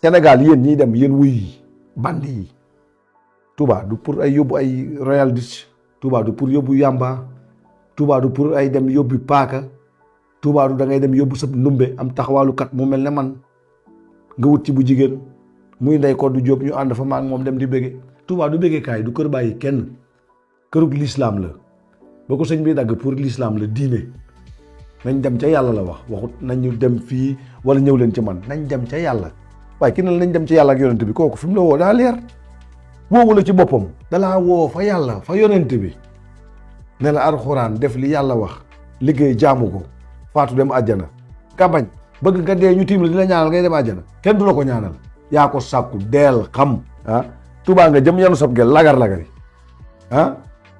Sénégal yéen ñiy dem yéen wuy yi bandi yi Touba du pour ay yóbbu ay royal dish Touba du pour yóbbu yamba Touba du pour ay dem yóbbu paaka Touba du da ngay dem yóbbu sa ndumbe am taxawaalukat mu mel ne man nga wut ci bu jigéen muy ndey ko du jóob ñu ànd fa ma ak moom dem di bége Touba du bége kaay du kër bàyyi kenn kërug l'islam la boo ko sëñ bi dagg pour l'islam la diine nañ dem ca yàlla la waxut nañu dem fii wala ñëw leen ci man nañ dem ca yàlla waaye ki ne nañ dem ci yàlla ak yonent bi kooku fi mu la woo daa leer woowu la ci boppam dalaa woo fa yàlla fa yonent bi ne la alxuraan def li yàlla wax liggéey jaamu ko faatu dem àjjana ka bañ bëgg nga dee ñu tiim la di la ñaanal ngay dem àjjana kenn du la ko ñaanal yaa ko sàkku deel xam Touba nga jëm yanu sab gel lagar-lagari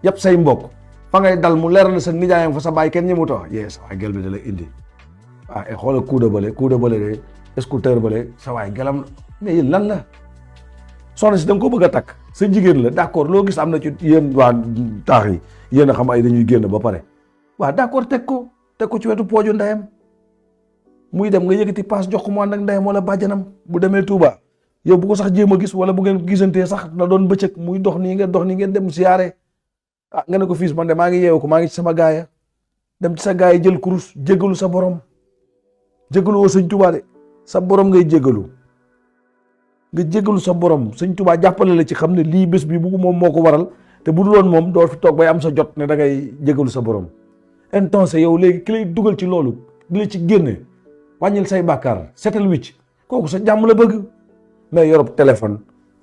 yëpp say mbokk fa ngay dal mu leer na sa nijaayam fa sa baay kenn ñi mu tax sa waay gel bi da lay indi xoolal kuuda bale de scooter bale sa waay gelam mais yéen lan la soxna si da nga ko bëgg a takk sa jigéen la d'accord loo gis am na ci yéen waa taax yi yéen a xam ay dañuy génn ba pare waaw d'accord teg ko ci wetu pooju ndeyam muy dem nga yëkkati paas jox ko mu ànd ak ndeyam wala bàjjanam bu demee Touba yow bu ko sax jéem a gis wala bu ngeen gisantee sax na doon bëccëg muy dox nii ngeen dem siyaare nga ne ko fiis man de maa ngi yeewu ko maa ngi ci sama gaaya dem ci sa gaaya jël kurus jéggalu sa borom jéggalu woo sëñ Touba de sa borom ngay jéggalu nga jéggalu sa borom sëñ Touba jàppale la ci xam ne lii bés bi bu moom moo ko waral te bu dul woon moom doo fi toog bay am sa jot ne da ngay jéggalu sa borom intense yow léegi ki lay dugal ci loolu di la ci génne wàññil say bàkkaar setal wicc kooku sa jàmm la bëgg mais yorob téléphone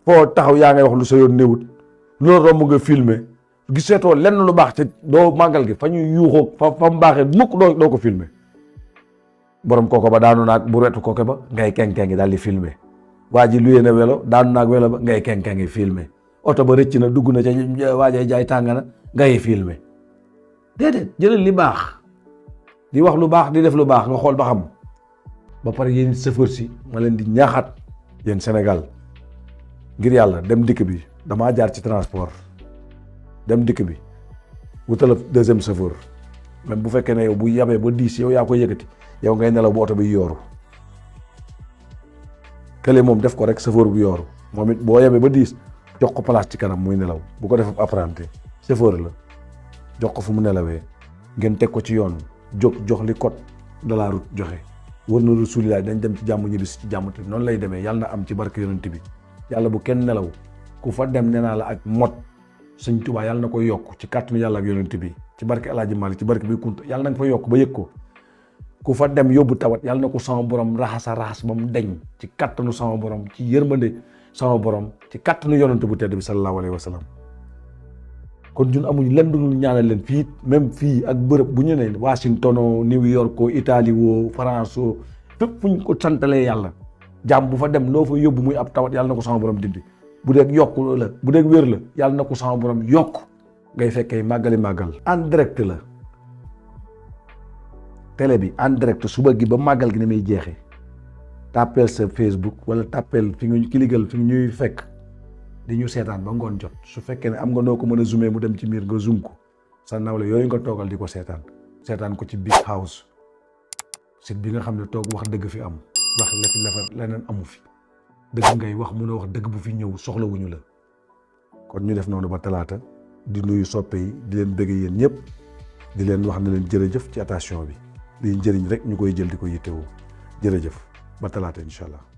foo taxaw yaa ngay wax lu sa yoon néewut loolu romb nga filmer giseetoo lenn lu baax te doo màggal gi fa ñuy yuuxoo fa mu baaxee mukk doo ko filmer borom kooko ba daanu naag bu wetu kooke ba ngay kenkengi daal di filmer waa ji luyee na welo daanu naag welo ba ngay kenkengi filmer oto ba rëcc na dugg na ca waajay jaay tàng na ngay filmer déedéet jëlal li baax di wax lu baax di def lu baax nga xool ba xam ba pare yéen chauffeur si ma leen di ñaaxaat yéen Sénégal ngir yàlla dem dikk bi damaa jaar ci transport dem dikk bi wutal deuxième chauffeur même bu fekkee ne yow bu yabee ba 10 yow yaa koy yëkkati yow ngay nelaw bu oto bi yooru kële moom def ko rek chauffeur bu yooru moom it boo yabee ba 10 jox ko place ci kanam muy nelaw bu ko def apprenti chauffeur la jox ko fu mu nelawee ngeen teg ko ci yoon jox li code de la route joxe war na Rasulillah dañ dem ci jàmm ñibbisi ci jàmm te noonu lay demee yàlla na am ci barke yonent bi yàlla bu kenn nelaw ku fa dem nee naa la ak mot sëñ Tuubaa yàlla na ko yokk ci kàttanu yàlla ak yonent bi ci barke El Hadji Malick ci barke bi Kunta yàlla na nga fa yokk ba yëg ko ku fa dem yóbbu tawat yàlla na ko sama borom raxas ba mu deñ ci kàttanu sama borom ci yërmande sama borom ci kàttanu yonent bu tedd bi sallallahu alayhi wa sallam kon ñun amuñ lenn dul ñaanal leen fii même fii ak bërëb bu ñu ne Washington New York Italie woo France fépp fu ñu ko santalee yàlla jàmm bu fa dem loo fa yóbbu muy ab tawat yàlla na ko sama borom dindi bu dee yokk la bu dee wér la yàlla na ko sama borom yokk ngay fekkee màggal en direct la télé bi en direct suba gi ba màggal gi ne may jeexee tàppeel sa Facebook wala tàppeel fi nga kiligal fi ñuy fekk di ñu seetaan ba ngoon jot su fekkee ne am nga noo ko mën a zoomé mu dem ci miir nga zoom ko sa nawle yooyu nga toogal di ko seetaan ko ci Big House site bi nga xam ne toog wax dëgg fi am wax lefi leneen amu fi dëgg ngay wax mun a wax dëgg bu fi ñëw soxlawuñu la kon ñu def noonu ba talaata di nuyu soppe yi di leen bëgg yéen ñëpp di leen wax ne leen jërëjëf ci attention bi liy njëriñ rek ñu koy jël di ko yittewoo jërëjëf ba talaata incha allah.